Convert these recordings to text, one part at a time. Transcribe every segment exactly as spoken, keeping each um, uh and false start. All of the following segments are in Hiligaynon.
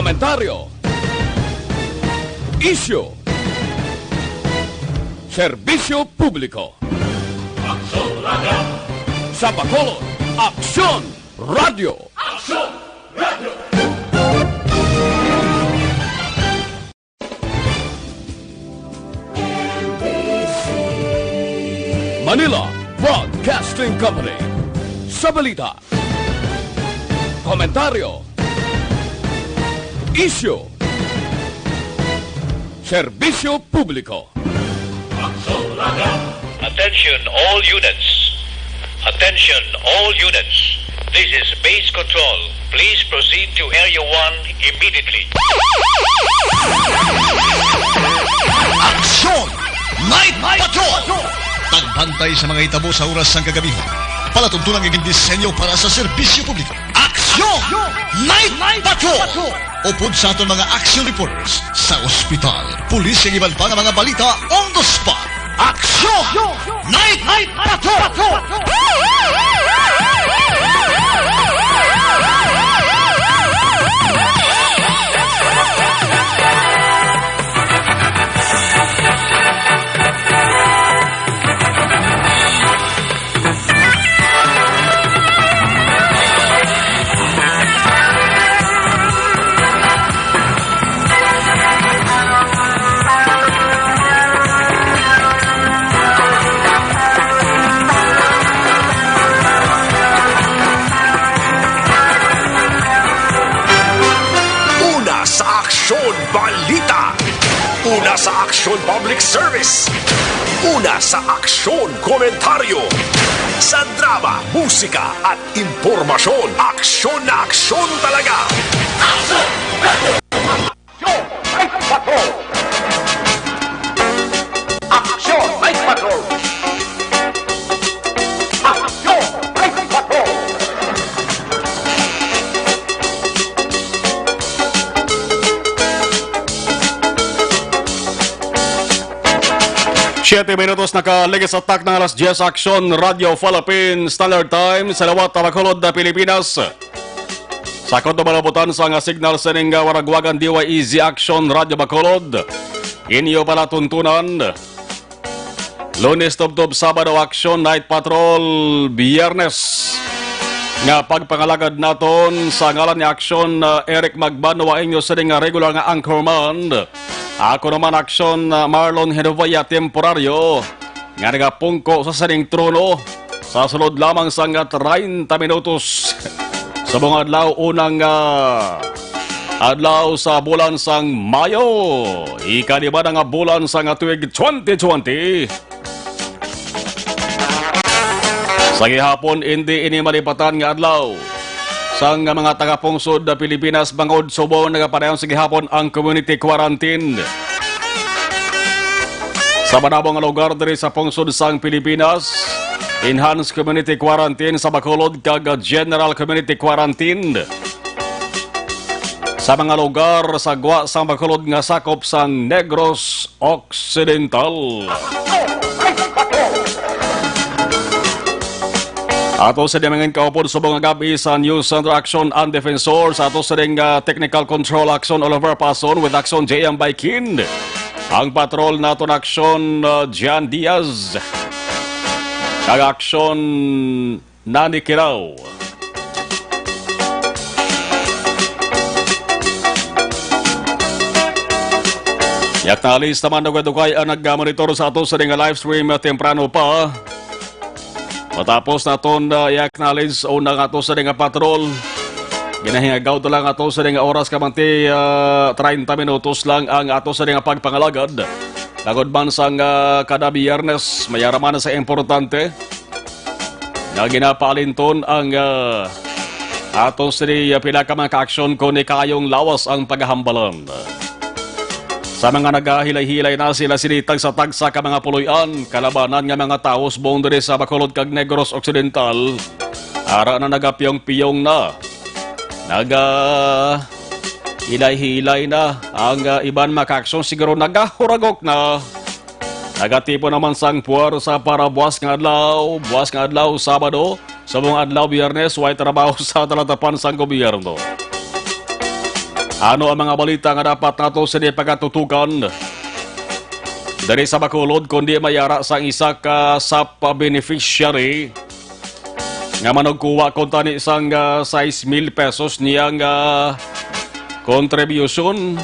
Komentaryo. Isyu. Serbisyo publiko. Aksyon Radio. Sa Bacolod, Aksyon Radio. Aksyon Radio. Manila Broadcasting Company. Sa balita, komentaryo, isyu, serbisyo publiko. Attention all units. Attention all units. This is Base Control. Please proceed to Area one immediately. Aksyon! Night Patrol! Pagbantay sa mga hitabo sa oras sang kagabihan. Palatuntunan nga gindisenyo para sa serbisyo publiko. Aksyon! Night Patrol! Upod sa aton mga action reporters sa ospital, pulis, kag iban pa nga mga balita on the spot. Aksyon! Night Patrol! Una sa Aksyon Balita. Una sa Aksyon Public Service. Una sa Aksyon Komentaryo. Sa drama, musika, at impormasyon, aksyon na aksyon talaga. Aksyon Night Patrol! Aksyon Night Patrol! Aksyon Night Patrol! Siyete minutos nakaligis sa takna nga alas diyes, Aksyon Radio Philippine Standard Time sa liwat sa Bacolod, Pilipinas. Sa kutob nga nabutan sa nga signal sining, ah, waragwagan, D Y E Z Aksyon Radio Bacolod. Inyo palatuntunan. Lunes tubtob Sabado, Aksyon Night Patrol, Biyernes. Nga pagpangalagad naton sa ngalan ni Aksyon, ah, Eric Magbanwa, inyo sining nga regular nga anchorman. Ako naman, Aksyon, ah, Marlon Genovia, temporaryo nga nagapungko sa sining trono sa sulod lamang sang treinta minutos. Subong adlaw, unang, ah, adlaw sa bulan sang Mayo, ikalima na nga bulan sang tuig twenty twenty. Sa gihapon, indi ini malipatan nga adlaw sang mga tagapungsod sa Pilipinas, bangod subong nagapadayon sa gihapon ang community quarantine. Sa madamo nga lugar diri sa pungsod sang Pilipinas, enhanced community quarantine sa Bacolod kag general community quarantine sa mga lugar sa gwa sang Bacolod nga sakop sang Negros Occidental. Ato sa di mangin kaupod subong nga gab-i sa News Center Action and Defensor, sa ato sa ding, ah, Technical Control Action Oliver Pason, with Action J M Baikin. Ang patrol naton Action, ah, Jan Diaz. Kag Action Nani Kirao. I-acknowledge naman dugay-dugay ang nag-monitor sa ato sa ding live stream, ah, temprano pa. Matapos naton, ah, i-acknowledge una nga ato sa ding patrol. Ginahingagaw to lang ato sa ding oras, kamanti, ah, treinta minutos lang ang ato sa ding pagpangalagad. Tagod man sang, ah, kada Biyernes, may araman sa importante nga ginapaalinton ang, ah, ato sini, ah, pila ka mga ka-aksyon kon ni kaayong lawas ang paghahambalan. Sa mga nagahilay-hilay na sila sini tagsa-tagsa ka mga puloy-an, kalabanan nga mga tawo subong diri sa Bacolod kag Negros Occidental, ara na nagapiyong-piyong na. Naga hilay-hilay na ang, ah, iban mga ka-aksyon, siguro nagahuragok na. Nagatipon naman sang puwersa para buwas nga adlaw, buwas nga adlaw, Sabado, subong adlaw, Biyernes, way trabaho sa talatapan sang gobyerno. Ano ang mga balita nga dapat nato sini pagatutukan? Diri sa Bacolod, kundi may ara sang isa ka SAP beneficiary nga manugkuha kuntani sang, ah, sais mil pesos niya nga contribution,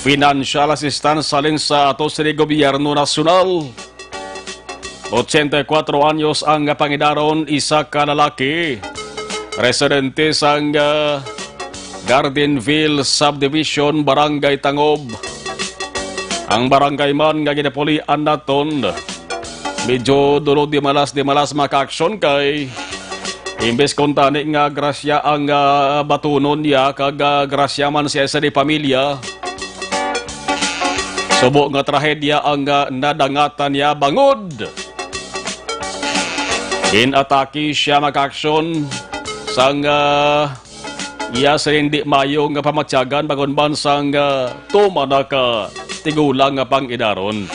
financial assistance halin sa ato sini gobyerno nasyonal. Ochenta y kuatro anyos ang pangidaron, isa ka lalaki, residente sang, ah, Gardenville Subdivision, Barangay Tangob. Ang barangay man nga ginapulian naton, medyo dulo di malas, di malas makaaksyon kay imbes kuntani nga grasya ang, ah, batunon niya kag, ah, grasya man siya sa di pamilya. Subo nga trahedya ang, ah, nadangatan niya bangod ginatake siya makaaksyon sang, ah, iya sa hindi mayo nga pamatyagan bangod man sang, ah, tuman na ka tigulang nga pangidaron.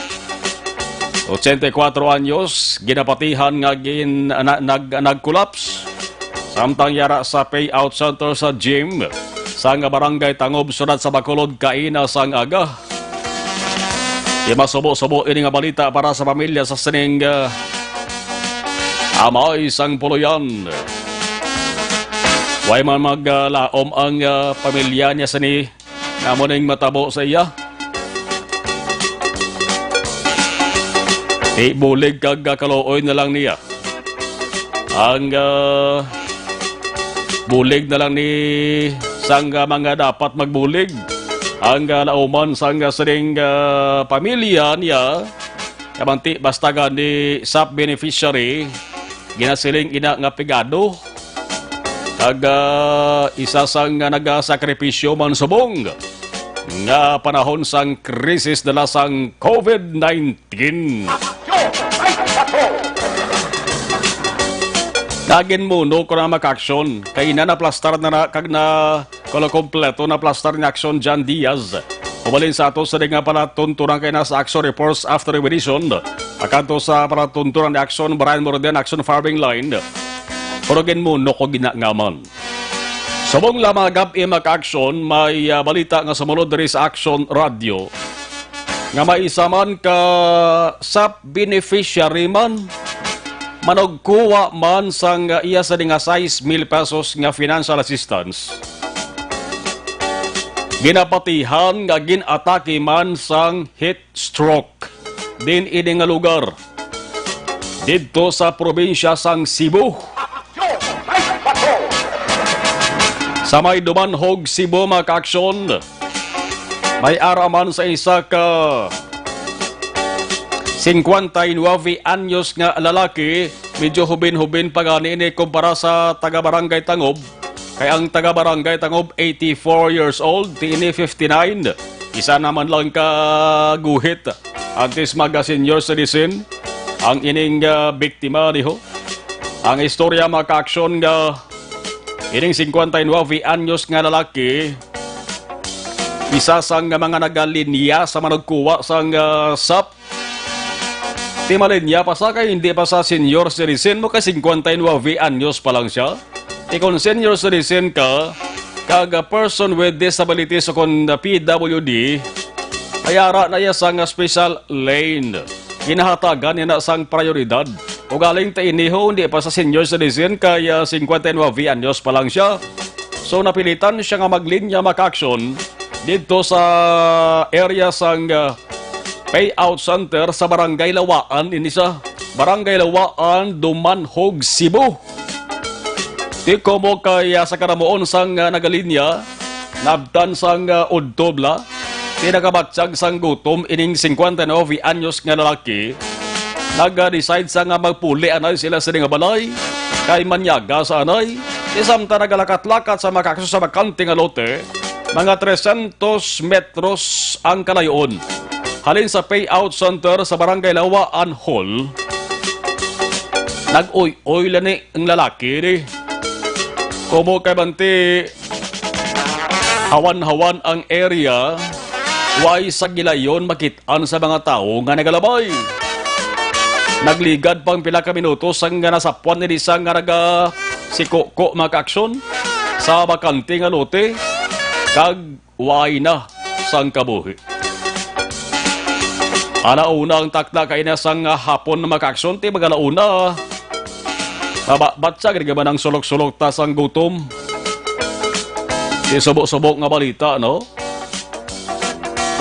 Ochenta y kuatro anyos, ginapatihan nga gin-, na-, nag-, nag-collapse samtang yara sa payout center sa gym sang Barangay Tangob, Syudad sa Bacolod, kaina sang aga. Masubo-subo ini nga balita para sa pamilya sa sining, ah, amay sang puloy-an. Way man maglaom ang, ah, pamilya niya sini nga amo ning matabo sa iya. Ti bulig kag kaluoy na lang niya. Ang, ah, bulig na lang ni sang, ah, mga dapat magbulig. Ang, ah, lauman sang, ah, sining, ah, pamilya niya, kamanti basta gani SAP beneficiary, ginasiling ina nga pigado. Kag, ah, isa sang, ah, nagasakripisyo man subong nga panahon sang krisis dala sang COVID nineteen. Nagin muno ko na makaaksyon kay na naplastar na, na kag na kolo kompleto na plastar ni Aksyon John Diaz. Ubalin sa ato sa nga palatuntunan kay na sa Aksyon Reports After Revolution. Akanto sa palatuntunan ni Aksyon Brian Morden, Aksyon Farming Line. Pero ginmuno ko ginangaman. Subong lamang gab-i makaaksyon, may, ah, balita nga sumulod diri sa Aksyon Radio nga may isa man ka SAP beneficiary man manugkuha man sang, ah, iya sa di nga sais mil pesos nga financial assistance. Ginapatihan nga gin-atake man sang heat stroke din ini nga lugar didto sa probinsya sang Cebu. Sa may Dumanjug, Cebu, mga kaaksyon, may ara man sa isa ka singkwenta y nuwebe anyos nga lalaki, medyo hubin-hubin pa gani ini kumpara sa taga Barangay Tangob. Kay ang taga Barangay Tangob, eighty-four years old, ti ini fifty-nine. Isa naman lang ka guhit antes maga senior citizen ang ining, ah, biktima, diho. Ang istorya, mga kaaksyon, nga ining singkwenta y nuwebe anyos nga lalaki, isa sang mga nagalinya sa manugkuha sang, ah, SAP. Ti malinya pa sa kay hindi pa sa senior citizen mo kay singkwenta y nuwebe anyos pa lang siya. Ti kon senior citizen ka, kag, ah, person with disabilities o kon, ah, P W D, ay ara na iya sa nga special lane. Ginahatagan niya na sang prioridad. Ugaling ti iniho, hindi pa sa senior citizen kay, ah, singkwenta y nuwebe anyos pa lang siya. So, napilitan siya nga maglinya makaaksyon didto sa area sang, ah, payout center sa Barangay Lawaan, ini sa Barangay Lawaan, Dumanjug, Cebu. Ti komo kay, ah, sa karamuon sang, ah, nagalinya, nabtan sang, ah, udto bala, ti nakabatyag sang gutom ining singkwenta y nuwebe anyos nga lalaki. Nag-decide sa nga magpuli anay sila sini nga balay, kay manyaga sa anay. Ti samtang nagalakat-lakat sa makaaksyon sa bakante nga lote, mga trescientos metros ang kalayoon. Halin sa payout center sa Barangay Lawaan Hall, nag-uy-uy lani ang lalaki ni. Komo kay banti, hawan-hawan ang area, way sa gilayon makit-an sa mga tawo nga nagalabay. Nagligad pang pila ka minuto sang nga nasapwan ni isa nga naga-sikuko makaaksyon sa bakante nga lote. kag wala na sang kabuhi. Ala una ang takna kaina sang hapon, mga kaaksyon, ti mag-ala una. Mababatsa gid man ang sulok-sulok ta sang gutom. Ti subo-subo nga balita, no?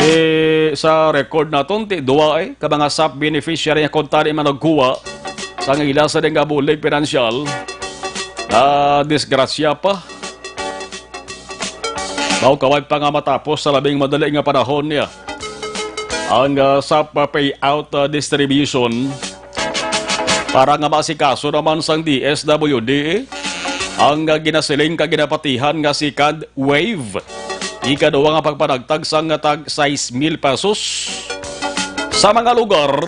Eh, sa record naton, ti duwa, eh, ka mga SAP beneficiary nga kuntani man nagkuha sang ila sa ding nga bulig pinansyal, na disgrasya pa. Daw kaway pa nga matapos sa labing madali nga panahon niya ang, ah, SAP payout, ah, distribution para nga maasikaso naman sang D S W D ang, ah, ginasiling kag ginapatihan nga second wave. Ikaduha nga pagpanagtag sang tag sais mil pesos sa mga lugar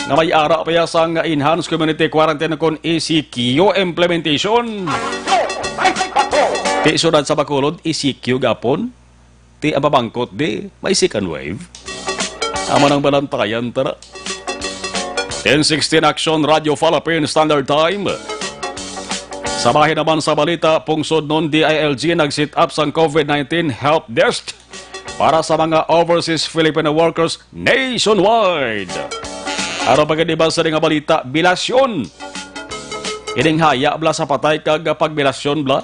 nga may ara pa ya sang Enhanced Community Quarantine kon E C Q implementation. Ti syudad sa Bacolod, E C Q gapon. Ti ang pamangkot di, may second wave. Amo nang balantayan, tara. Ten sixteen Action Radio Philippine Standard Time. Sa bahin naman sa balita, pungsod nun, D I L G nag-set up sang COVID nineteen help desk para sa mga overseas Filipino workers nationwide. Aron pagkadiba sa nga balita, bilasyon. Ining haya bala sa patay kag pagbilasyon bala.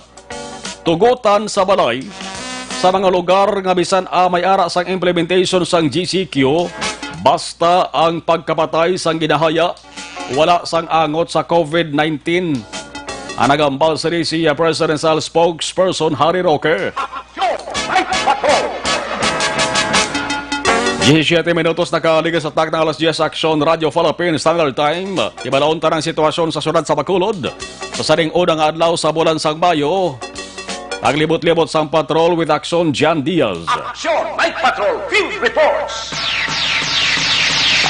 Tugutan sa balay sa mga lugar nga bisan, ah, may ara sang implementation sang G C Q, basta ang pagkapatay sang ginahaya wala sang angot sa COVID nineteen. Ang nagambal sini si, ah, Presidential Spokesperson Harry Roque. Diyesisiete minutos nakaligas sa takna alas diyes, Action Radio Philippine Standard Time. Ibalaon ta ang sitwasyon sa syudad sa Bacolod. Sa sining una nga adlaw sa bulan sang Mayo, naglibot-libot sang patrol with Action John Diaz. Action Night Patrol Field Reports.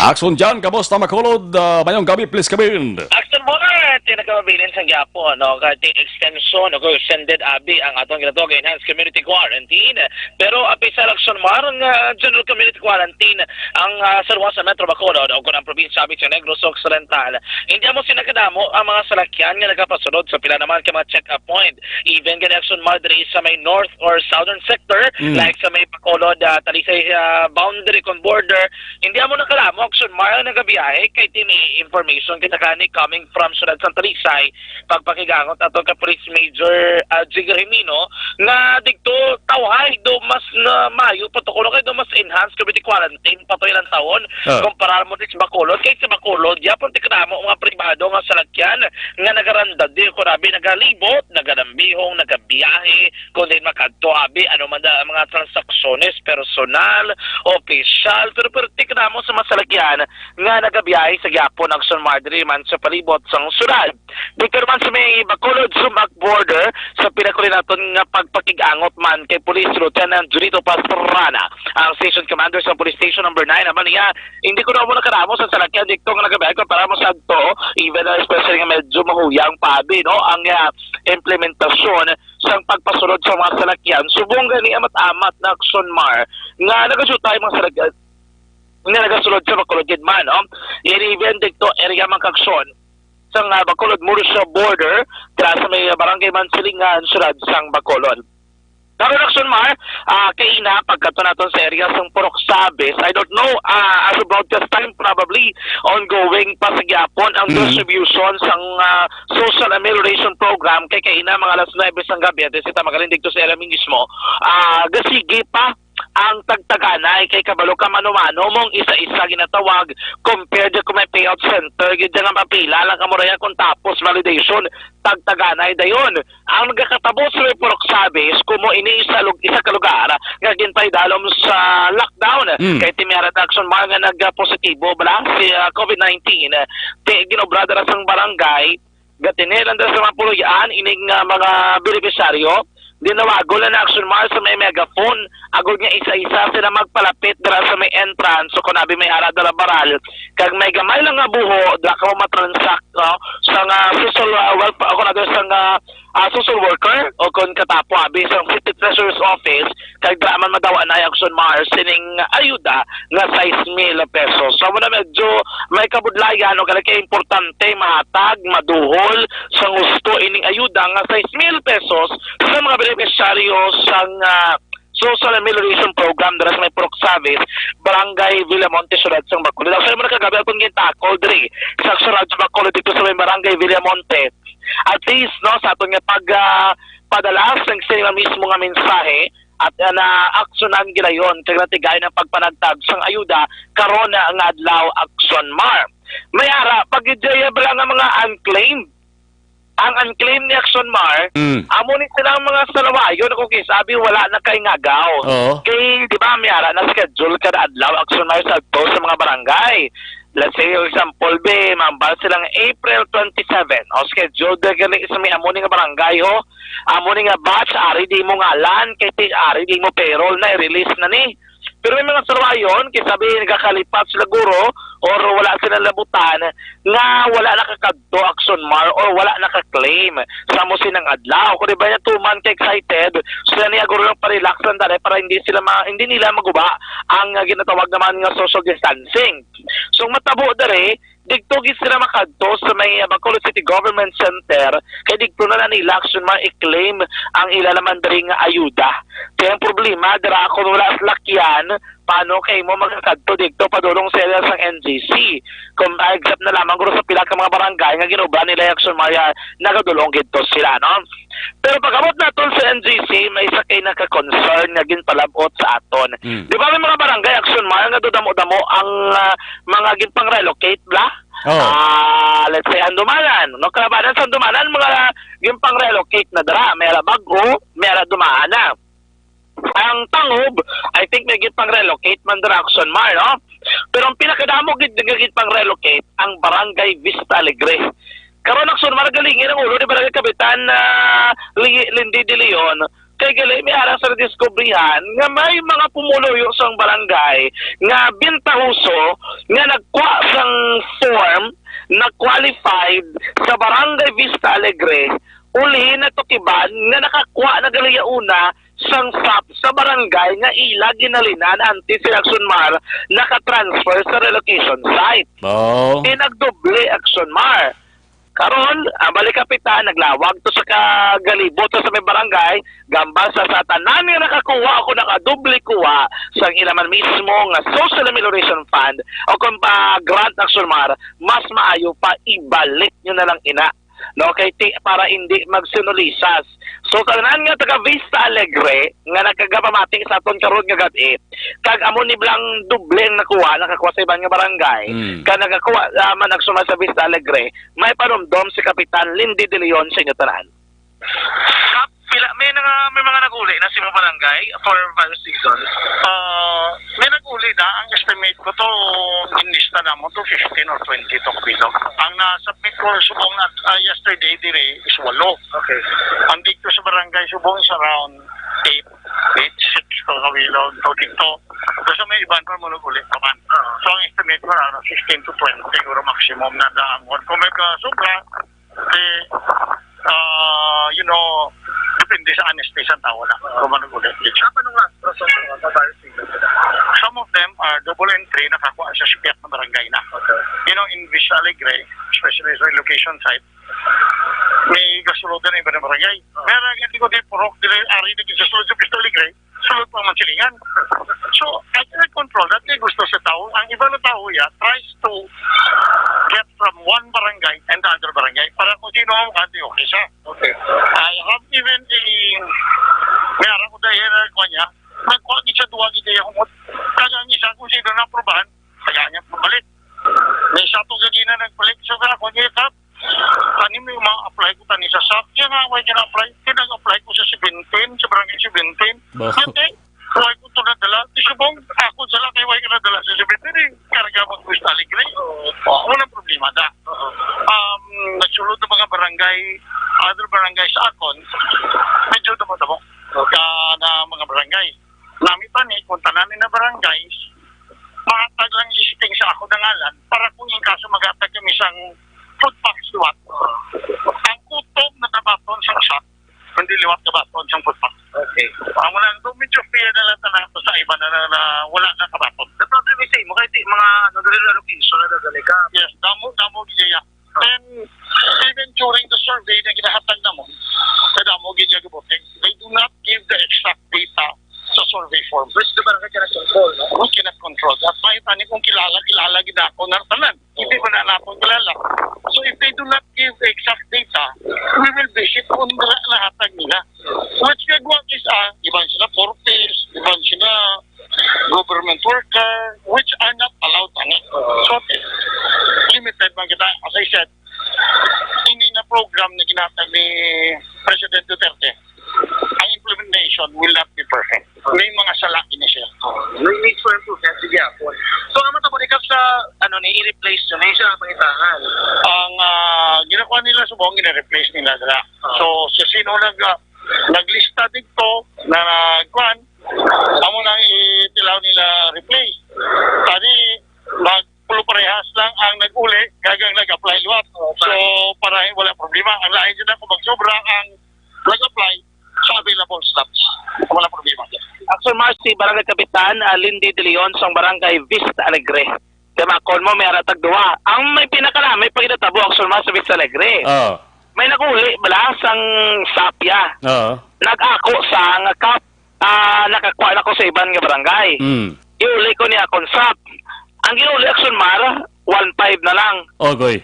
Action John, kamusta Bacolod? Ah, mayong gabi, please come in. Action Mart, yung nagkamabilin sa Gyapo, no? Kaya extension, o extended abi ang atong ginatawag nga enhanced community quarantine. Pero api sa Action Mart nga general community quarantine ang, ah, sarwa sa Metro Bacolod o kung ang probinsya abi sa Negros Occidental. Hindi mo sila kadamo ang mga salakyan nga nagapasulod sa pila naman ka mga check-up point. Even gani Action Mart diri sa may north or southern sector, Mm. like sa may Bacolod, ah, Talisay, ah, boundary kon border, hindi mo nakadamo Action Mart ang nagabiyahe kay ti may information kita gani coming from Siyudad sang Talisay, pagpakigangot ato ka Police Major, ah, Jigger Jimeno, nga digto tawhay do mas na mayo pa to kuno kay do mas enhanced community quarantine pa to ilang taon Ah. kumpara mo sa Bacolod. Kay sa Bacolod, yapon ti kadamo mga pribado nga salakyan nga nagarandad di ko rabi, nagalibot, nagalambihong, nagabiyahe, kung din makadto abi, ano man da, ang mga transaksyonist, personal, opisyal, pero perti kadamo sa mga salakyan nga nagabiyahe sa gyapon ang Action Mart diri man sa palibot sang syudad. Dito naman sa may Bacolod, Sumac border, sa pinakuli naton nga pagpakig-angot man kay Police Lieutenant Junito Pastrana, ang Station Commander sa Police Station Number nine. Naman niya, hindi ko na mo nakaramo sa salakyan dito nga nagabiyahe ko para mo sa adto, even, uh, especially nga medyo mahuyang pa abi, no, ang, uh, implementasyon sang pagpasulod sa mga salakyan. Subong gani amat-amat na Action Mart nga nagasyutay mga salakyan nga nagasulod sa Bacolod gid man, no? Yan even dito area man ka Action sa nga Bacolod Murcia border, dira sa may Barangay Mansilingan, siyudad sang Bacolod. Karon Action Mart, ah, kay ina, pagkadto naton sa area sang Purok Sabis, I don't know, ah, as of broadcast time, probably ongoing pa sa gyapon ang Mm. distribution sang, ah, social amelioration program kay kaina mga alas nuebe sang gabi, at sita magaling dito sa area mismo. Ah, gasigi pa ang tagtaganay kay kabalo ka mano-mano mong isa-isa ginatawag compared kung may payout center, gid nga mapila lang ka mo raya kung tapos validation, tagtaganay dayon. Ang nagakatabo sa may Purok Sabis, kumo ini sa lug-, isa ka lugar nga ginpaidalom sa lockdown. Mm. Kay ti may ara ta Action Mart nga nagpositibo bala si, ah, COVID nineteen, ti ginobra dira sang barangay, gatinilan dira sa mga puloy-an ining, ah, mga benepisyaryo. Dinawagon na na Action Mart sa may megaphone, agod nga isa-isa sila magpalapit dira sa may entrance, o kung abi may ara dira baral, kag may gamay lang nga buho, dira ka mo matransact, no? Sa nga social, ah, welfare, o kung ano, sa nga, ah, social worker, o kung katapo, abi, sa City Treasurer's Office, kag dira man madawa na Action Mart sining ayuda nga sais mil pesos. Sa muna medyo may kabudlayan o kaya importante mahatag, maduhol sa gusto ining ayuda nga sais mil pesos sa mga benepisyaryo sang, ah, Social Amelioration Program dira sa may Purok Savis, Barangay Villamonte, Siyudad sang Bacolod. Actually, mo na kagabi akong gintakol diri sa Siyudad sa Bacolod, dito sa may Barangay Villamonte. At least, no, sa aton nga pag, ah, padala sang sila mismo nga mensahe, at, ah, naaksyonan gilayon kag natigayon ang pagpanagtag sang ayuda karon nga adlaw, Action Mar. May ara, pag-, bala nga mga unclaimed, ang unclaimed ni Action Mar, Mm. amo ni silang mga salawayon kung kisabi wala na kay ngagaw. Oo. Kay, di ba, may ara na schedule kada adlaw, Action Mar, sa adto sa mga barangay. Let's say, for example, be, mambal silang April twenty-seven. O, schedule na gali sa may amo ni nga barangay, ho. Amo ni nga batch, ari di mo ngalan, kay ti, ari di mo payroll na, i-release na ni. Pero may mga salawayon, kisabi, nagakalipat sila, guro, or wala sila labutan, nga wala nakakadto, Action Mar, or wala naka-claim sa mo sinang adlaw. Kung di ba niya tuman ka excited, sila niya guro lang pa-relax lang dali para hindi sila ma-, hindi nila maguba ang, ah, ginatawag naman nga social distancing. So, matabo dere, digto gid sila makadto sa may, ah, Bacolod City Government Center, kay digto na lang nila, Action Mar, i-claim ang ila naman diri nga ayuda. Kaya ang problema, dira kung wala salakyan, paano kay mo magkakadto digto padulong sa area sang N G C? Kung, ah, except na lamang guro sa pila ka mga barangay nga ginobra nila, Action Mar, nagadulong gid to sila, no? Pero pag-abot naton sa N G C, may isa kay naka-concern nga ginpalabot sa aton. Mm. Di ba may mga barangay, Action Mar, nga do damo-damo ang, ah, mga ginpang-relocate bala? Oh. Ah, let's say, Handumanan, no? Kalabanan sa Handumanan, mga ginpang-relocate na dira. May ara bag-o, may ara dumaan na. Ang Tangub, I think may ginpang-relocate man dira, Action Mar, no? Pero ang pinakadamo gid nga ginpang-relocate ang Barangay Vista Alegre. Karon, Action Mar, galingin ang ulo ni Barangay Kapitan, ah, Li-, Lindy De Leon. Kay gali, may ara sa nadiskubrihan nga may mga pumuluyo sang barangay nga bintahoso nga nagkuha sang form, nag-qualified sa Barangay Vista Alegre, ulhin natukiban nga nakakuha na gali una sang sap sa barangay nga ila ginalinan antes si Action Mar naka-transfer sa relocation site. Oh. Pinagdoble, Action Mar. Karon, ang balik kapitan, naglawag to sa kagalibot sa may barangay, gambal sa, sa tanan nga nakakuha o kung nakadoble kuha sang ila man mismo nga Social Amelioration Fund o kung pa grant, Action Mar, mas maayo pa ibalik nyo na lang ina. No, kay ti, para hindi magsinulisas. So, tanan nga taga Vista Alegre nga nagkagapamati sa aton karon nga gab-i, kag amo ni blang doble ang nakuha, nakakuha sa iban nga barangay, Mm. kag nakakuha, ah, man, Action Mar, sa Vista Alegre, may panumdom si Kapitan Lindy De Leon sa inyo tanan. Kap, pila, may nga, may mga nag-uli na sa imong barangay for fire season? Ah, may nag-uli na. Ang estimate ko to, ginlista namon to fifteen or twenty to kabilog. Ang na-submit ko subong na, ah, yesterday dire is walo. Okay. Ang dito sa barangay subong is around eight, eight, six to kabilog. So dito, basta may iban pa mo nag-uli pa man. Ah. So ang estimate ko na, ano, fifteen to twenty siguro maximum na daangon. Kung may kasobra, eh, ah, you know, depende sa anesthesia sa tao na. Kung ano ulit. Ano nga rason ng mga virus? Some of them are double entry, nakakuha sa sipiat ng barangay na. Okay. You know, in Vista Alegre, especially sa relocation site, may gasulod na iba ng barangay. Ah. Meron nga di ko di purok, di ari na gasulod sa Vista Alegre, sulod pa man silingan. So, I cannot control that. Kay gusto sa tao, ang iba na tao, ya, tries to get from one barangay and the other barangay para kung sino ang makati, okay siya. Okay. I have even a, may ara ko dahil na kuha niya, nagkuha niya siya duwa gid niya humot. Kaya ang isa kung sino na aprobahan, kaya niya pabalik. May isa to gagina nagbalik siya sa ako niya, kap, Tani may ma-apply ko tani sa sap. Yan nga, way ka na-apply. Kaya nag-apply ko sa seventeen, sa barangay seventeen. Ba? Yan, eh. Way ko ito nadala. Di subong, ako sila kay way ka nadala sa seventeen, eh. Karga mag-Vista Alegre. Oo. Walang problema da. Oo. Um, nagsulod ng mga barangay, other barangay sa akon, medyo damo-damo. Okay. Ka na mga barangay. Nami pa ni, kung tanan ni na barangay, mahatag lang listing sa ako na ngalan para kung in kaso maghatag kami sang food packs liwat. Ang kutob na kabaton sang sap, hindi liwat kabaton sang food pack. Okay. Ang wala, do medyo fair na lang tanan to sa iba na, na, na wala na kabaton. The problem is, eh, mo kay di mga, ano, dali na location na dali ka. Yes, damo, damo, gid ya. And even during the survey na ginahatag namon, sa damo, gid ya gabuting. They do not give the exact data sa Sa barangay cannot control, no? Who cannot control? That's why tani kung kilala, kilala gid ako na tanan. Hindi man na ako kilala. So if they do not give exact data, we will base it on the nahatag nila. Which kagwa is, ah, iban sila fortis, iban sila government worker, which are not allowed, ano. So, limited man kita. As I said, hindi na program na ginatag ni President Duterte, ang implementation will not be perfect. May mga sala ini siya. May need for improvement, sige, ako. So, ang matabo, ikaw sa, ano, ni, i-replace nyo, may siya pangitangan. Ang, ah, ginakuha nila subong, gina-replace nila sila. So, sa sino nag, ah, naglista dito na nagkuhan, amo nang itilaw nila replace. Tani, magpulo parehas lang ang nag-uli, kag ang nag-apply liwat. So, para wala problema. Ang lain dyan ako, magsobra ang nag-apply sa available slots. Wala problema. Action March, si Barangay Kapitan, ah, Lindy De Leon, sang Barangay Vista Alegre. Kay makon mo, may ara tag duha. Ang may pinakalamay pa ginatabo, Action March, sa Vista Alegre. Oh. May nag-uli bala sang sapya. Oo. Nag-ako sa nga kap, ah, nakakuha na ko sa iban nga barangay. Mm. Iuli ko niya akong sap. Ang giuli, Action Mar, one five na lang. Ogoy.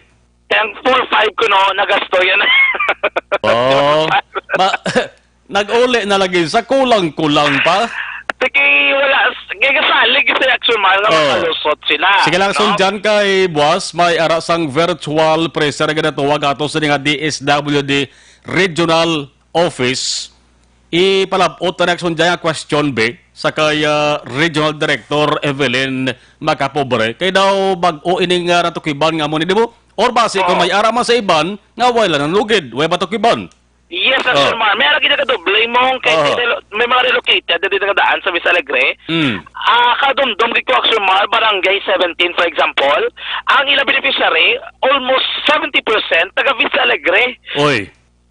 Kaya ang four five ko, no, nagasto yan. Oh. Ma-, nag-uli na lagi sa kulang-kulang pa. Sige, wala. Kaya kasalig sa Action Mar nga Oh. makalusot sila, Sige lang, no? Sundyan kay Buwas, may ara sang virtual presser nga natuwag ato sa nga D S W D Regional Office. Ipalabot na Action dyan nga question, be, sa kay, ah, Regional Director Evelyn Macapobre. Kay daw bag-o ining, ah, natukiban nga mo ni, di ba? Or basi kung Oo. may ara man sa iban, nga wala nang lugid, way ba tukiban? Yes, Sir Oh. Mar. May ara gid nagadoble mong kay Oh. may relo-, may mga relocated na din nagadaan sa Vista Alegre. Mm. Ah, kadumdom gid ko, Sir Mar, Barangay seventeen, for example, ang ilang beneficiary, almost seventy percent taga Vista Alegre. Oy.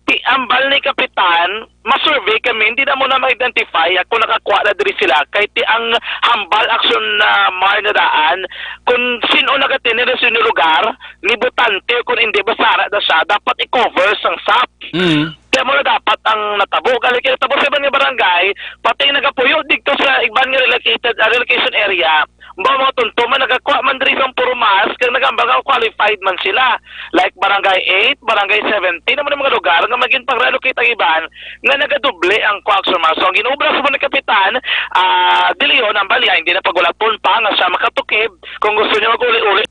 Ti ambal ni Kapitan, ma-survey kami, hindi na mo na ma-identify kung nakakuha na diri sila. Kay ti ang hambal, Action, ah, Mar, na daan, kung sino nagatinir sa inyo lugar, ni botante o kung hindi, basta ara na siya, dapat i-cover sang sap. Mm. Kaya mo na dapat ang natabo. Kaya kaya natabo sa iban nga barangay, pati yung nagapuyo dito sa iban nga relocated, ah, relocation area, ba mga tunto man, nagakuha man diri sang purmas, kaya nagambal nga qualified man sila. Like Barangay eight, Barangay seventeen, naman ang mga lugar nga maging pang-relocate ang iban, nga nagadoble ang kuha, Sir Mar. So, ang ginobra sa mga kapitan, ah, De Leon, ang balya, hindi na pagulaton pa nga siya makatukib. Kung gusto niyo mag-uli-uli,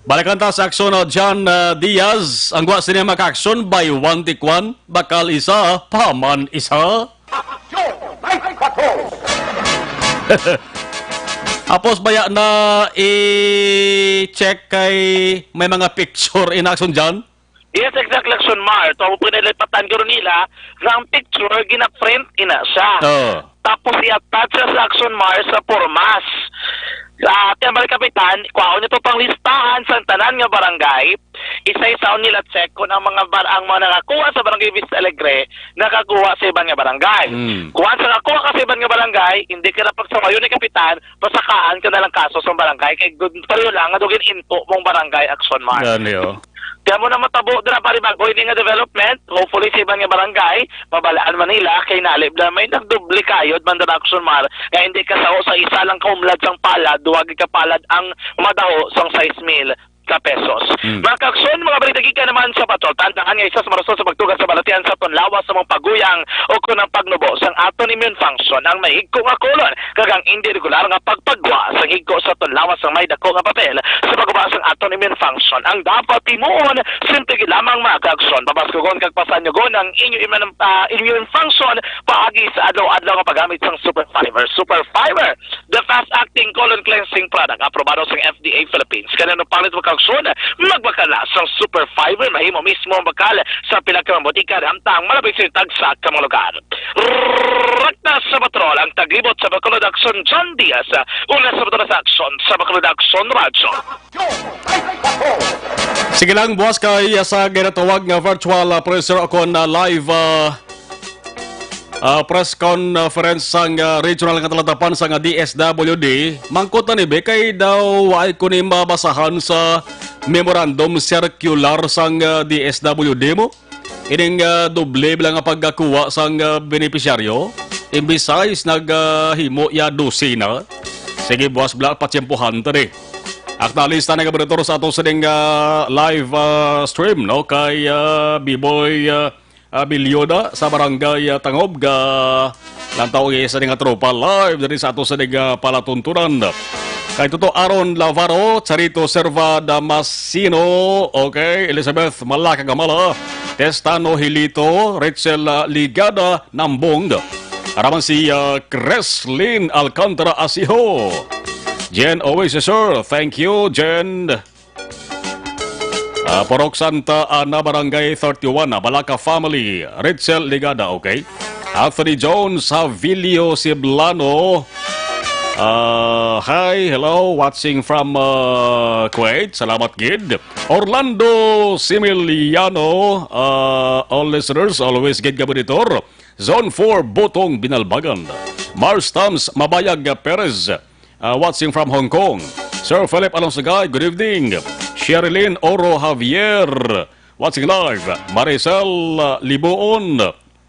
Balikan ta sa Action, uh, John, uh, Diaz. Ang guwa sini, mga ka-Action, buy one, take one. Bakal isa, paman isa. Action! May patrol! Tapos baya na i-check kay may mga picture in action dyan? Yes, exactly, Action Mar. So, kung pinalipatan ko rin nila, nga ang picture, gina-print ina siya. Oo. Tapos i-attach sa Action Mar sa pormas. Sa ating mga kapitan, kuhaon nito pang listahan sa tanan nga barangay. Isa-isaon nila check kung ang mga bar-, ang mga nakakuha sa barangay Vista Alegre, nakakuha sa iban nga barangay. Mm. Kung ang sa nakakuha ka sa iban nga barangay, hindi ka na pagsawayon ni kapitan, pasakaan ka na lang kaso sa barangay. Kay good, pareho lang, nga dugin into mong barangay, Action Mar. Gani, oh. Kaya mo na matabo dira, pare, bago ini nga development. Hopefully, sa iban nga barangay, mabalaan man nila, kay nalib na may nagdoble kayod man dira, Action Mar, nga hindi ka sao sa isa lang kaumlad sang palad, duha gid ka palad ang madaho sang sais mil ka pesos. Mm. Mga ka-Action, mga balita gikan naman sa Patrol. Tandaan nga isa sa mga rason sa pagtuga sa balatian sa aton lawas sa mga paguyang o kung ang pagnubo sang aton immune function ang mahigko nga colon. Kag ang indi regular nga pagpagwa sang higko sa aton lawas ang may dako nga papel sa pagguba sang aton immune function. Ang dapat himuon, simple gid lamang, mga ka-Action, pabaskugon kag pasanyogon ang inyo immune, ah, immune function paagi sa adlaw-adlaw nga paggamit sang Super Fiber. Super Fiber, the fast-acting colon cleansing product, aprobado sang F D A Philippines. Kanang nagpalit, mga ka-Action, magbakal na sang Super Fiber, mahimo mismo ang bakal sa pila ka mga botika, hamtang malapit sa tagsa ka mga lugar. Raktas sa Patrol, ang taglibot sa Bacolod Action, John Diaz. Una sa Bacolod Action, sa Bacolod Action Radyo. Sige lang, buwas kay sa ginatawag nga virtual, ah, presser o kon, ah, live, ah, ah, press conference sang, ah, regional nga talatapan sang D S W D. Mangkot na ni be kay daw waay ko ni mabasahan sa memorandum circular sang, ah, D S W D mo. Ining, ah, doble lang nga pagkakuha sang, ah, benepisyaryo. Imbis sais, nag, ah, himo ya dose na. Sige, buwas bala, patiyempohan ta ni. Aktualista na, kabaritor, sa ato sining, ah, live, ah, stream, no? Kay, ah, Biboy, ah, ah, Bilyona sa Barangay, ah, Tangob, ga lantaw iya sa nga tropa live diri sa ato sining, ah, palatuntunan. Kay Toto Aaron Lavaro, Charito Serva Damasino, okay, Elizabeth Malaka Gamala, Testano Hilito, Rachel, ah, Ligada Nambong, araman si, ah, Creslin Alcantara Asiho. Jen Oasis, sir. Thank you, Jen. Ah, Purok Santa Ana, Barangay thirty-one, ah, Balaka family, Rachel Ligada, okay? Anthony Jones, Havilio Siblano. Ah, hi, hello, watching from, ah, Kuwait. Salamat gid. Orlando Similiano, ah, all listeners, always gid ka monitor. Zone four, Botong, Binalbagan. Mars Tams, Mabayag, Perez. Uh, watching from Hong Kong. Sir Philip Alonsagay, good evening. Sherilyn Oro Javier, watching live. Maricel, uh, Libuon,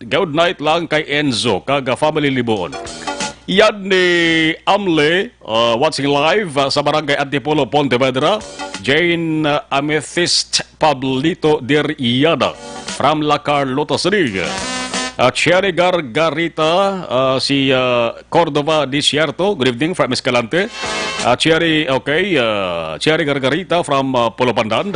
good night lang kay Enzo kag, uh, family Libuon. Yadni Amle, uh, watching live, uh, sa Barangay Antipolo, Pontevedra. Jane, uh, Amethyst Pablito Diriada from La Carlota City. Uh, Cherry Gargarita, uh, si, uh, Cordova Desierto, good evening from Escalante. Uh, Cherry, okay, uh, Cherry Gargarita from, uh, Pulo Pandan.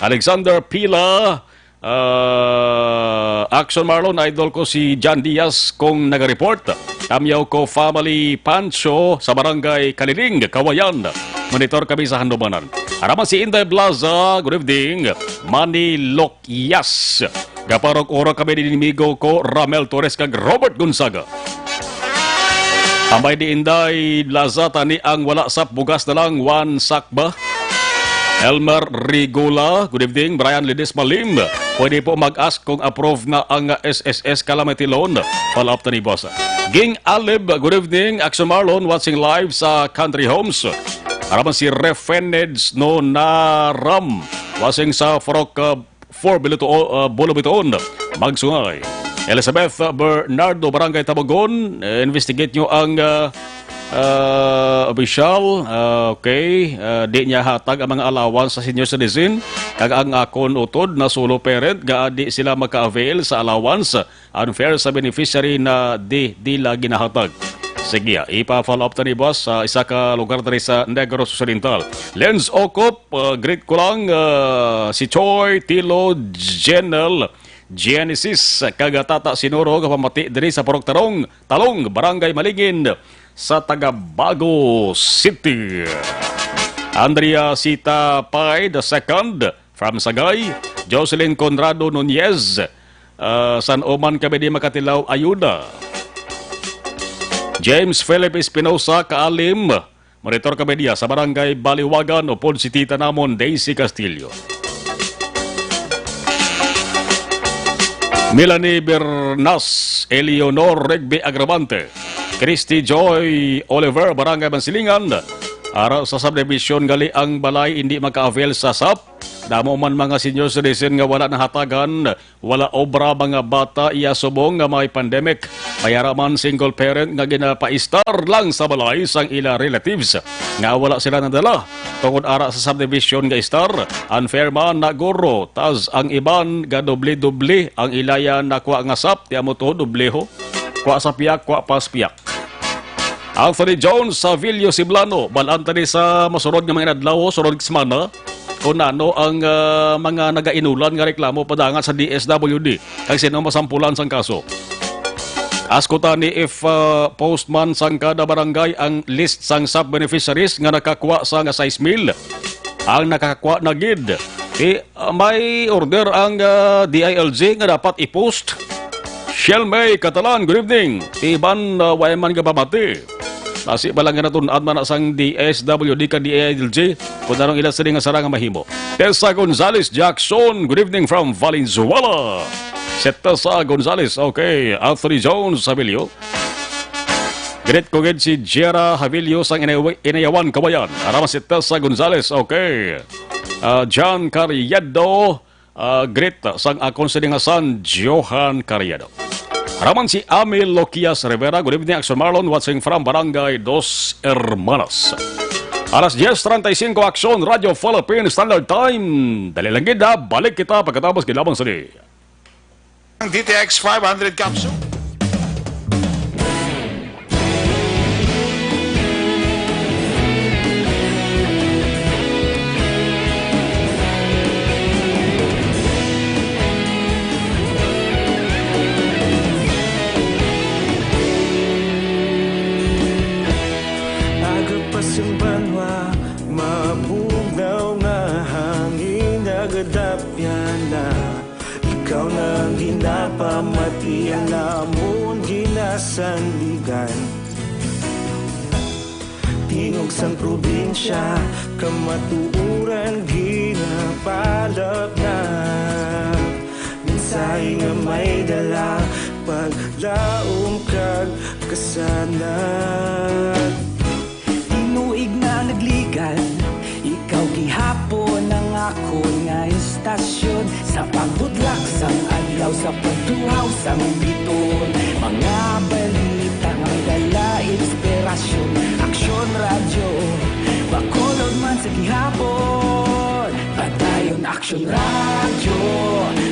Alexander Pila, uh, Action Marlon, idol ko si John Diaz kung naga-report. Tamyaw ko family Pancho sa Barangay Kaliling, Kawayan. Monitor kami sa Handumanan. Araman si Inday Blaza, good evening. Manilok Yes. Gaparok-oro kami ni amigo ko, Ramel Torres kag Robert Gonzaga. Ambay ni Inday Blaza, tani ang wala sa bugas na lang, one sack ba? Elmer Rigula, good evening. Brian Lidis Malim, pwede po mag-ask kung approve na ang S S S calamity loan. Follow up ta ni boss. Ging Alib, good evening. Action Marlon, watching live sa Country Homes. Araman si Refened Snonaram, watching sa Forok, uh, four Biluto-, uh, Bolo Bitoon, Magsungay. Elizabeth Bernardo, Barangay Tabogon, eh, investigate nyo ang, uh, uh, opisyal. Uh, okay, uh, di niya hatag ang mga allowance sa senior citizen. Kag ang akon utod na solo parent, ga di sila maka-avail sa allowance. Unfair sa beneficiary na di, di la ginahatag. Sige, ah, ipa-follow up ta ni boss sa isa ka lugar diri sa Negros Occidental. Lens Okop, ah, greet ko lang, ah, si Choi, Tilo, Jenel, Genesis, kag Tata Sinuro, kapamati diri sa Purok Tarong, Talong, Barangay Malingin, sa Tagabago City. Andrea Sita Pai the second, from Sagay, Jocelyn Conrado Nunez, ah, san-o man kami di makatilaw, ayuda. James Philip Espinosa, Kaalim, monitor kami diya sa Barangay Baliwagan, upod si tita namon, Daisy Castillo. Melanie Bernas, Eleanor Regbe Agravante, Christy Joy Oliver, Barangay Mansilingan. Ara sa subdivision gali ang balay, hindi maka-avail sa sap. Damo man mga senior citizen nga wala nahatagan, wala obra, mga bata iya subong nga may pandemic. May ara man single parent nga ginapaistar lang sa balay sang ila relatives nga wala sila nadala. Tungod ara sa subdivision nga istar, unfair man na guro, tas ang iban gadoble-doble ang ilaya nakuha nga sap, ti amo to, dobleho. Kuha sa piyak, kuha pas piyak. Anthony Jones, Savilio Siblano, bal-an ta ni sa masunod nga mga inadlaw, sunod nga semana, kung ano ang, ah, mga nagainulan nga reklamo padangat sa D S W D, kag sino masampulan sang kaso. Ask ko tani if, ah, post man sang kada barangay ang list sang sap beneficiaries nga nakakuha sa nga sais mil. Ang nakakuha na gid, ti Ah, may order ang, ah, D I L G nga dapat i-post. Shell May Catalan, good evening. Ti iban, ah, way man nga pamati. Basi pa lang nga natun-an man na sang D S W D ka D I L G, kung anong ila sini nga sara nga mahimo. Tessa Gonzalez Jackson, good evening from Valenzuela. Si Tessa Gonzalez, okay. Anthony Jones, Sabilyo. Greet ko gid si Jera Havilio sang Inay-, Inayawan, Kawayan. Araman si Tessa Gonzalez, okay. Ah, John Carriedo, ah, greet sang akon sining nga son, Johan Carriedo. Raman si Ami Loquias Rivera. Good evening, Aksyon Marlon, watching from Barangay Dos Hermanas. Alas diez treinta y cinco, Aksyon Radyo Philippine Standard Time. Dali lang gid, ha. Balik kita pagkatapos gid lamang sa ni. Ang D T X five hundred capsule. Aga pa sang banwa, mabugnaw nga hangin nagadapyan na. Ikaw na ang ginapamatian namon ginasandigan. Tingog sang probinsya, kamatuoran ginapalapnap. Mensahe nga may dala, paglaom kag kasanag. Tinuig na nagligad, ikaw gihapon ang akon nga istasyon. Sa pagbudlak sang adlaw, sa pagtuhaw sang bituon, mga balita nga may dala inspirasyon. Aksyon Radyo, Bacolod man sa gihapon. Padayon Aksyon Radyo,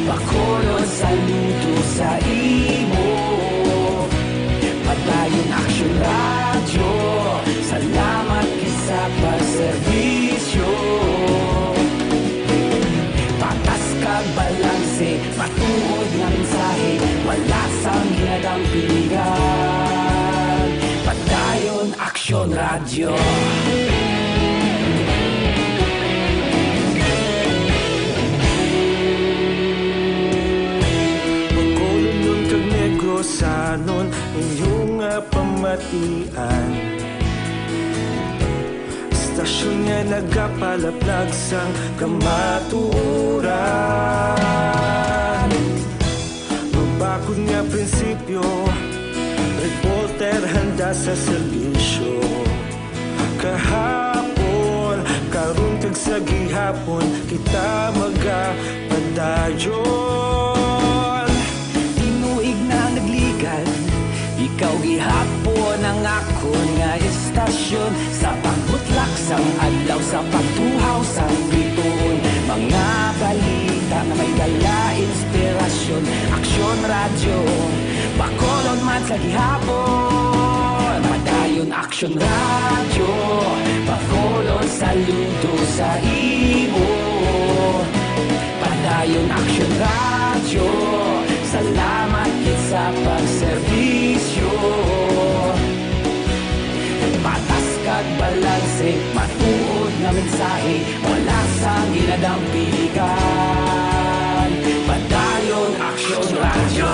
Bacolod, saludo sa imo. Padayon Aksyon Radyo, salamat gid sa pagserbisyo. Patas kag balanse, matuod nga mensahe, wala sang ginadampigan. Padayon Aksyon Radyo. Bacolodnon kag Negrosanon, inyo nga pamatian. Istasyon nga nagapalaplag sang kamatuoran. Mabakod nga prinsipyo, reporter handa sa serbisyo. Kahapon, karon kag sa gihapon, kita magapadayon. Tinuig na nagligad, ikaw gihapon ang akon nga istasyon. Sa pagbutlak sang adlaw, sa pagtuhaw sang bituon, mga balita nga may dala inspirasyon. Aksyon Radyo, Bacolod man sa gihapon. Padayon Aksyon Radyo, Bacolod, saludo sa imo. Padayon Aksyon Radyo, salamat gid sa pagserbisyo. Patas kag balanse, matuod nga mensahe, wala sang ginadampigan. Padayon Aksyon Radyo.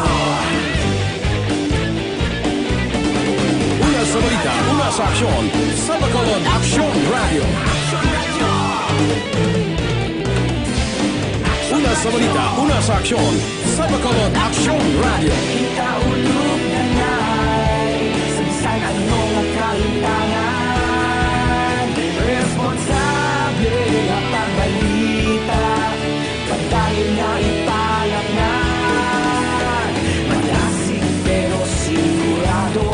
Una sa balita, una sa aksyon, sa Bacolod Aksyon Radyo. Una sa balita, una sa aksyon, sa Bacolod Aksyon Radyo. Kita ulog na ngay, sa bisan ano nga kalimtangan, responsable nga pagbalita. Padayon nga ipalapngan, malasig pero sigurado.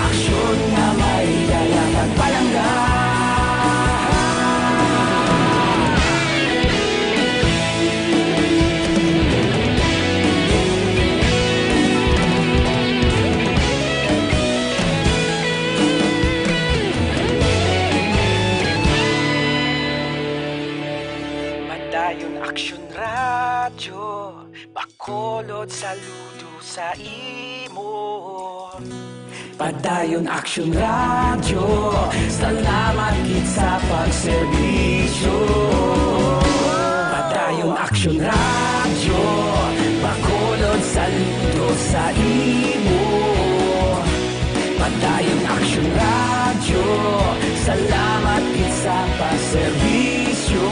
Aksyon nga may dala kag palangga. Padayon Aksyon Radyo, Bacolod, saludo sa imo. Padayon Aksyon Radyo, salamat gid sa pagserbisyo. Padayon Aksyon Radyo, Bacolod, saludo sa imo. Padayon Aksyon Radyo, salamat gid sa pagserbisyo.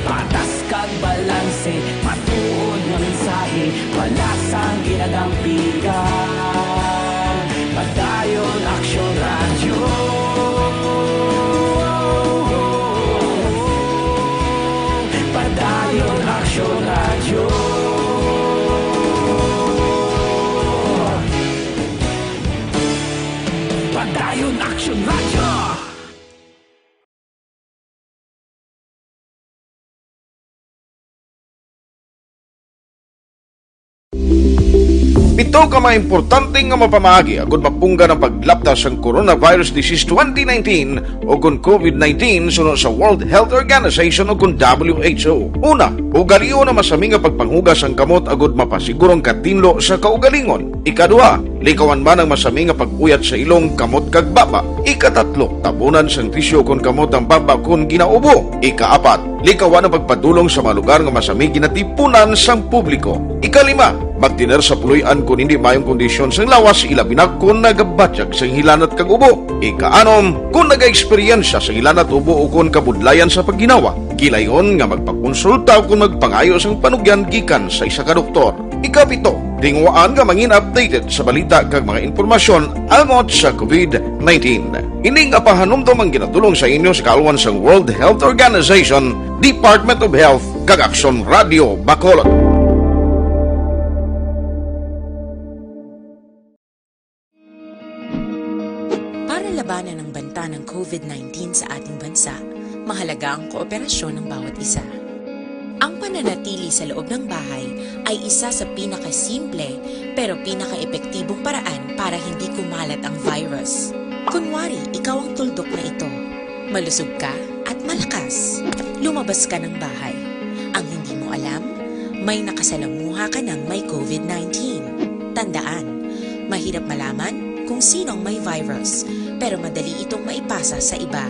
Patas kag balanse, matuod nga mensahe, wala sang ginadampigan. Padayon Aksyon Radyo. Padayon Aksyon Radyo. Dayon Action Radio. Pito ka mga importante nga mapamaagi agud mapunggan ang paglapta sang coronavirus disease twenty nineteen o kon covid nineteen suno sa World Health Organization o kon W H O. Una, ugalion ang masami nga pagpanghugas sang kamot agud mapasiguro ang katinlo sa kaugalingon. Ikaduha, likawan man ang masami nga pag-uyat sa ilong, kamot kag baba. Ikatatlo, tabunan sang tisyu kon kamot ang baba kon ginaubo. Ikaapat, likawan ang pagpadulong sa mga lugar nga masami ginatipunan sang publiko. Ikalima, magtener sa puloy-an kon hindi maayong kondisyon sang lawas, ilabi na kon nagabatyag sang hilanat kag ubo. Ikaanom, kon nagaeksperyensya sang hilanat, ubo o kon kabudlayan sa pagginawa, gilayon nga magpakonsulta o kon magpangayo sang panugyan gikan sa isa ka doktor. Ikapito, tinguhaan nga mangin updated sa balita kag mga impormasyon angot sa covid nineteen. Ini nga pahanumdom ang ginadulong sa inyo sa kaalwan sang World Health Organization, Department of Health, kag Aksyon Radio Bacolod. Para labanan ang banta ng covid nineteen sa ating bansa, mahalaga ang kooperasyon ng bawat isa. Ang pananatili sa loob ng bahay ay isa sa pinakasimple pero pinakaepektibong paraan para hindi kumalat ang virus. Kunwari, ikaw ang tuldok na ito. Malusog ka at malakas. Lumabas ka ng bahay. Ang hindi mo alam, may nakasalamuha ka ng may covid nineteen. Tandaan, mahirap malaman kung sino ang may virus, pero madali itong maipasa sa iba.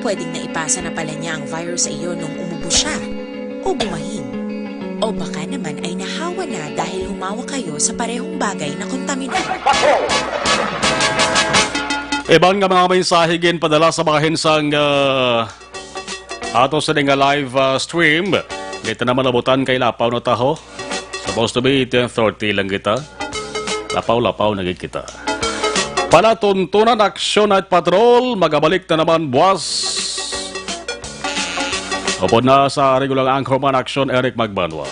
Pwedeng naipasa na pala niya ang virus sa iyo nung umubo siya o bumahin. O baka naman ay nahawa na dahil humawak kayo sa parehong bagay na kontaminado. Iban nga mga mensahe ginpadala sa bahin sang, ah, ato sa nga live, ah, stream. Kita naman abutan kay lapaw na taho. Supposed to be ten thirty lang kita. Lapaw-lapaw na gid kita. Palatuntunan, Action Night Patrol, magabalik na naman buwas. Upod na sa regular anchorman, Action Eric Magbanwa.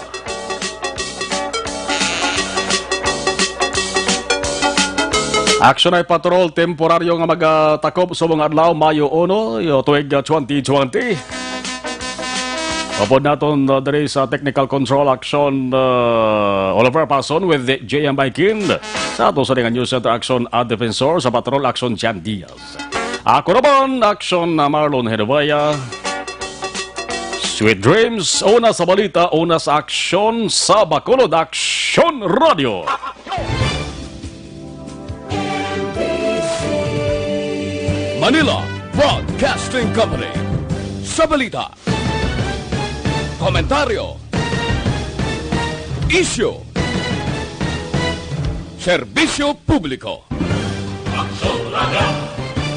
Action Night Patrol, temporaryo nga magatakop subong adlaw, Mayo uno, yo, tuig, ah, twenty twenty. Upod naton, uh, diri sa technical control, Action, uh, Oliver Pason with J M Baikin. Sa ato sa nga News Center, Action, uh, Defensor, sa Patrol, Action, Jan Diaz. Ako naman, Action, uh, Marlon Hedovaya. Sweet dreams, una sa balita, una sa aksyon, sa Bacolod Action Radio. Manila Broadcasting Company. Sa balita, komentaryo, isyu, serbisyo publiko. Aksyon Radio.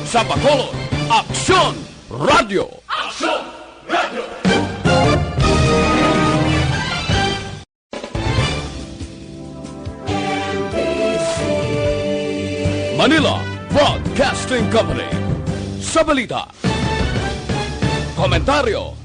Sa Bacolod, Aksyon Radio. Aksyon Radio. Manila Broadcasting Company. Sa balita, komentaryo,